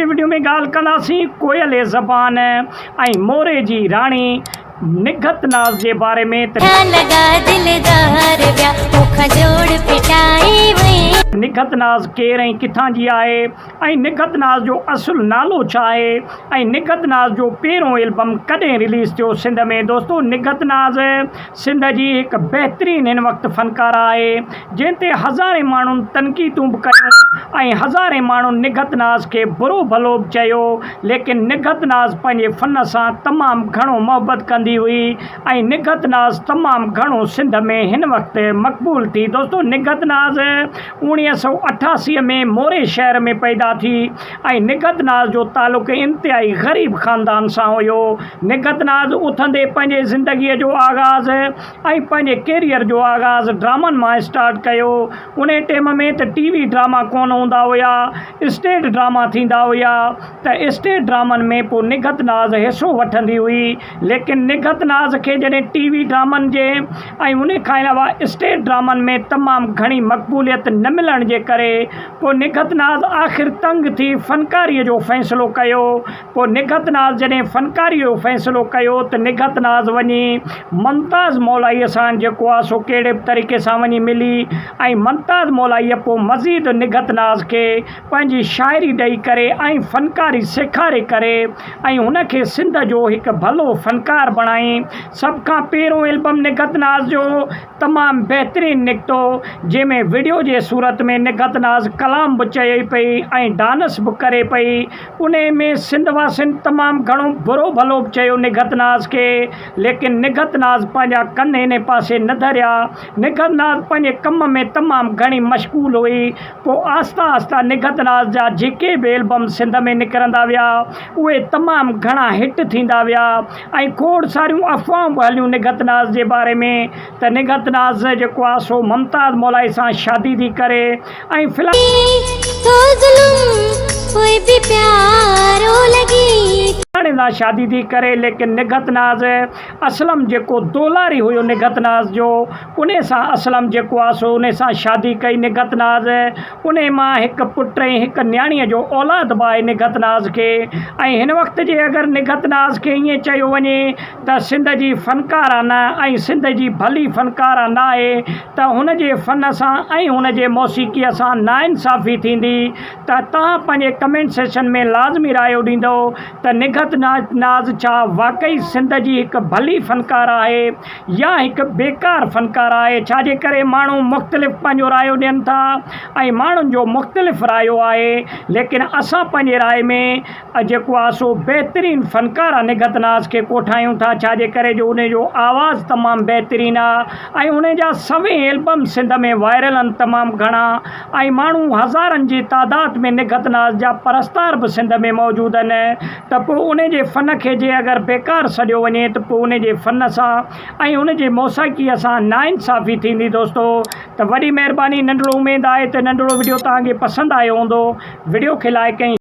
Video ۾ ڳالهه ڪنداسين ڪوئل زبان ۽ موري جي راڻي نگهت ناز جي باري ۾ ته. ٿيا لڳا دلدار ٻيا مون کان جوڙ ڦٽائي وئين. نگهت ناز ڪير ۽ ڪٿان جي آهي ۽ نگهت ناز جو اصل نالو ڇا آهي ۽ نگهت ناز جو پهريون البم ڪڏهن رليز ٿيو سنڌ ۾ دوستو نگهت ناز سنڌ جي هڪ بهترين هن وقت فنڪاره آهي جنهن تي هزارين ماڻهن تنقيدون به ڪيون ۽ هزارين ماڻهن نگهت ناز کي برو ڀلو به چيو ليڪن نگهت ناز پنهنجي فن سان تمام گهڻو محبت ڪندي هئي ۽ نگهت ناز تمام گهڻو سنڌ ۾ هن وقت مقبول ٿي دوستو نگهت ناز اوڻيهه سئو 88 ۾ موري شهر ۾ پيدا ٿي ۽ نگهت ناز جو تعلق انتهائي غريب خاندان سان هيو نگهت ناز اٿندي پنهنجي زندگيء جو آغاز ۽ پنهنجي ڪيريئر جو آغاز ڊرامن مان اسٽارٽ ڪيو انهي ٽيم ۾ ته ٽي وي ڊراما ڪونه هوندا هيا اسٽيج ڊراما ٿيندا هيا ته اسٽيج ڊرامن ۾ پوء نگهت ناز حصو وٺندي هئي ليڪن نگهت ناز کي جڏهن ٽي وي ڊرامن جي ۽ انهي کان علاوه اسٽيج ڊرامن ۾ تمام گهڻي مقبوليت نه ملڻ جي ڪري پوء نگهت ناز آخر تنگ ٿي فنڪاري جو فيصلو ڪيو پوء نگهت ناز جڏهن فنڪاريء جو فيصلو ڪيو ته نگهت ناز وڃي ممتاز مولائيء سان جيڪو آ سو ڪهڙي به طريقي سان وڃي ملي ۽ ممتاز مولائيء پوء مزيد نگهت ناز کي پنهنجي شاعري ڏئي ڪري ۽ فنڪاري سيکاري ڪري ۽ هن کي سنڌ جو هڪ ڀلو فنڪار بڻائين. سڀ کان پهريون البم نگهت ناز جو تمام بهترين نڪتو جنهن ۾ وڊيو جي صورت ۾ نگهت ناز ڪلام به چئي پئي ۽ ڊانس به ڪري پئي انهي ۾ سنڌ واسين تمام گهڻو برو ڀلو به چيو نگهت ناز کي ليڪن نگهت ناز پنهنجا ڪن انهي پاسي نه ڌريا نگهت ناز پنهنجي ڪم ۾ تمام گهڻي مشغول هئي پوء آهسته آهسته نگهت ناز جا جيڪي به البم سنڌ ۾ نڪرندا ويا اهي تمام گهڻا هٽ ٿيندا ويا ۽ کوڙ ساريون افواهون به هليون نگهت ناز جي باري ۾ ته نگهت ناز جيڪو آهي سو ممتاز مولائي سان شادي ٿي ڪري ۽ فلاڻي ٿو ظلم پوء به پيارو لڳي. فلاڻي سان شادي ٿي ڪري ليڪن نگهت ناز اسلم جيڪو دولاري هيو نگهت ناز جو انهي سان اسلم جيڪو آهي سو انهي سان شادي ڪئي نگهت ناز انهي مان هڪ پٽ ۽ هڪ نياڻيء جو اولاد به آهي نگهت ناز کي ۽ هن وقت جي اگر نگهت ناز کي ائين چيو وڃي ته سنڌ جي فنڪاره نه ۽ سنڌ جي ڀلي فنڪاره ناهي ته هن جي فن سان ۽ هن جي موسيقيء سان ناانصافي ٿيندي ته توهان پنهنجي ڪمينٽ سيشن ۾ لازمي رايو ڏيندؤ ته نگهت ناز ڇا واقعي سنڌ جي هڪ ڀلي فنڪاره آهي يا هڪ بيڪار فنڪار آهي ڇا جي ڪري ماڻهو مختلف پنهنجو رايو ڏين ٿا ۽ ماڻهن جو مختلف رايو آهي ليڪن اسان پنهنجي راء ۾ جيڪو آهي سو بهترين فنڪار نگهت ناز کي ڪوٺايون ٿا ڇا جي ڪري جو ان جو آواز تمام بهترين آهي ۽ ان جا سوين البم سنڌ ۾ وائرل آهن تمام گهڻا ۽ ماڻهو هزارن جي تعداد ۾ نگهت ناز جا پرستار به سنڌ ۾ موجود آهن ته پوء ان جي فن کي جي اگر بيڪار سڏيو وڃي ته پوء ان جي فن سان ۽ ان جي موسيقيء سان ناانصافي ٿيندي دوستو ته وڏي مهرباني ننڍڙو اميد آهي ته ننڍڙو وڊيو توهان کي پسند آيو هوندو وڊيو کي لائڪ ۽.